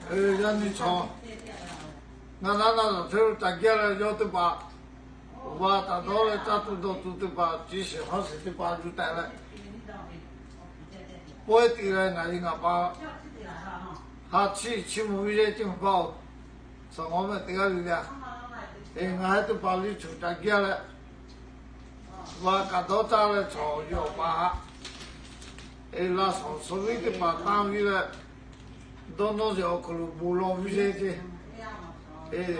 Yaˇ nyi chaw, ngaˬ naˉ naˆ lawˬ hk'e lo taꞈ gaˇ leh yawˇ teˇ hpaˍ, awˬ va taˍ dawˇ leh caˇ tuˬ dawˬ tuˬ teˇ hpaˍ, chi shiˍ hk'awˇ shiˍ teˇ hpaˍ yuˬ tehꞈ leh, pawehˇ te leh ngaˬ hui ngaˬ pa ha chiˇ chiˇ mvuh viˇ yehˇ ceˇ maˬ paˇ-oˬ, shawˍ ngawˬ mehˆ teˇ g'aˇ le le-a. Eˬ, ngaˬ hui teˇ hpaˍ liˇ chuˬ taꞈ gaˇ leh, va kaꞈ dawˇ caˇ leh chaw yawˇ awˬ pa haꞈ, eˬ, laˇ shawˍ sawˍ viˉ teˇ hpaˍ tanˇ viˇ leh, dawˇ nawˇ zeˬ awˬ hk'aw lo bon lawˬ viˇ yehˇ ceˇ. Eˬ,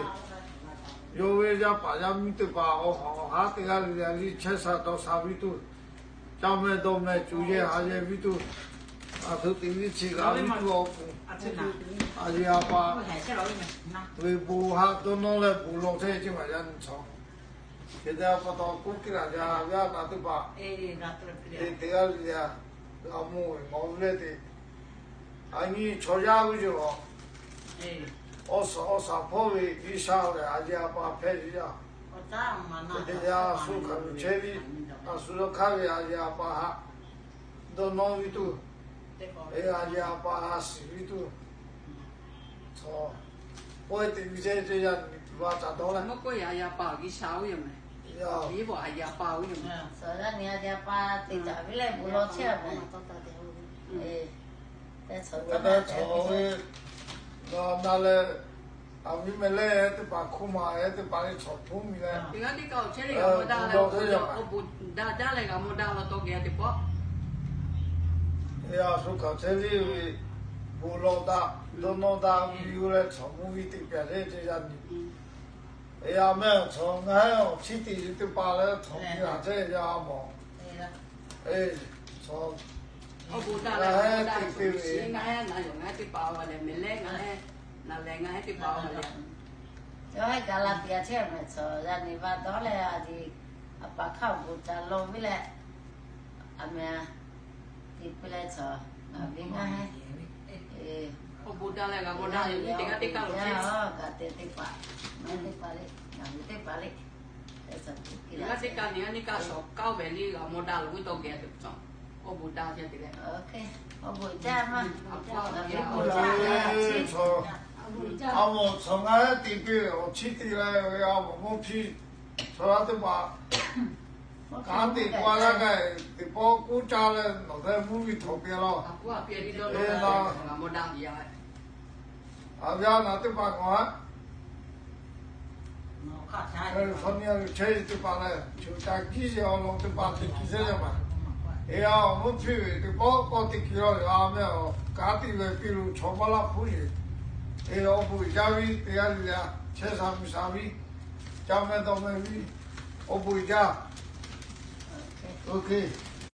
yawˇ ve yaˇ paˍ yaˇ miˇ teˇ hpaˍ awˬ hawˍ awˬ haˉ teˇ g'aˇ le le-a liˇ chehˇ sha dawˇ sha viˇ tuˬ, caˇ meh dawˇ meh cuˬ yehˇ ha yehˇ viˇ tuˬ, a htoꞈ te liˇ chi g'a viˇ tuˬ awˬ pon, a yeˬ a pa ve bon haꞈ dawˇ nawˇ leh bon lawˬ chehˇ ceˇ maˬ yaˇ nyi chaw. Hk'e te a pa taw k'oˆ kiˇ laˬ jaˇ, yaˇ naˬ teˇ hpaˍ, eˬ, teˇ g'aˇ le le-a, g'a mawˬ ve mawˬ ve leh te, a nyi chaw yaˇ g'uˇ yoˬ awˬ, awˬ shaˍ awˬ shaˍ hpawˇ ve G'uiˬsha lehˬ a yeˬ a pa hpehꞈ ve yaˇ. Hk'e te yaˇ a shu hk'aˬ ve chehˇ ve, a shu yawˇ hk'aˇ ve a yeˬ a pa haꞈ dawˇ nawˇ viˇ tuˬ, eˬ, a yeˬ a pa haꞈ shiˍ viˇ tuˬ, chaw pawehˇ te viˇ yehˇ ceˇ yaˇ nyi va taˍ dawˇ leh, mvuhˇ k'oˆ yaꞈ a yeˬ a pa G'uiˬsha oˇ yoˬ mehˍ. Yaˇ, a yeˬ a pa oˇ yoˬ mehˍ. Yaˇ nyi a yeˬ a pa te taˍ viˇ leh bon lawˬ chehˇ a mehˍ. Eˬ, chaw ve na na leh, a viˉ meh leh teˇ hpaˍ hkuˇ maˬ ehˉ teˇ hpaˍ le chaw hpuˇ miˬ leh, teˇ g'aˇ teˇ kaꞈ awˬ chehˇ le g'a mawˬ daꞈ leh, awˬ bon daꞈ jaˇ leh g'a mawˬ daꞈ la tawˇ geh teˇ pawˆ. Eˬ, a shu hk'aˬ chehˇ le ve, bon lawˬ daꞈ dawˇ nawˇ daꞈ viˇ leh chaw mvuhˇ viˇ teˇ pehˍ le ceˇ yaˇ nyi. Eˬ, a mehˍ chaw ngaˬ heˉ awˬ chiˇ teꞈ ve teˇ hpaˍ leh chaw miˬ g'a chehˇ yaˇ mawˬ. Eˬ, chaw, awˬ bon daꞈ leh ngaˬ heˉ teˇ hpaˍ ve, ngaˬ heˉ na yawˬ ngaˬ heˉ teˇ hpaˍ a leh mehˍ leh ngaˬ heˉ na leh ngaˬ heˉ teˇ hpaˍ a leh, yawˇ heˉ gaˬ la te a chehˇ mehˍ chaw yaˇ nyi va dawˇ leh a yeˬ a pa hk'aˇ awˬ bon daꞈ lawˬ viˇ leh, a mehˍ, teˇ hpaˍ leh chaw, ngaˬ ve ngaˬ heˉ, awˬ bon daꞈ leh g'a mawˬ daꞈ ve teˇ g'aˇ teˇ kaꞈ lo chehˇ, gaˬ te teˇ hpaˍ, ngaˬ teˇ hpaˍ le, ngaˬ ve teˇ hpaˍ le. Teˇ g'aˇ teˇ kaꞈ nyi g'aˇ nyi kaꞈ shawˍ kaˇ ve le g'a mawˬ daꞈ lo ve tawˇ geh teˇ pawˆ, awˬ bon daꞈ jaˇ te leh, awˬ bon jaˇ maˇ, awˬ bon daꞈ jaˇ. A mawˬ chaw ngaˬ heˉ te piˇ awˬ chiˇ teꞈ leh ve a mawˬ mawˇ hpiˇ, chaw yaˇ teˇ hpaˍ kanˉ te k'oˆ a laˇ k'ai, teˇ pawˆ k'oˆ caˇ leh nawˬ htaiˇ mvuhˇ miˬ htawnˍ piˇ laˇ. Eˬ, a yaˇ naˬ teˇ hpaˍ k'awꞈ haˉ, chaw nyi a ve chehˇ ve teˇ hpaˍ lehˬ, choˬ ca kiˇ sheˍ awˬ lawn teˇ hpaˍ teˇ kiˬ sheˍ yaˇ maˬ. Eˬ, a mvuhˇ hpiˇ ve teˇ pawˆ k'awꞈ teˇ kiˬ laˇ ve a mehˍ awˬ kanˉ te ve piˇ lo chaw maˇ laˇ hpuˇ sheˍ. Eˬ, awˬ bon uiˍ jaˇ viˇ teˇ g'aˇ le le-a, chehˇ sha miˬ sha viˇ, caˇ meh dawˇ meh viˇ, awˬ bon uiˍ jaˇ.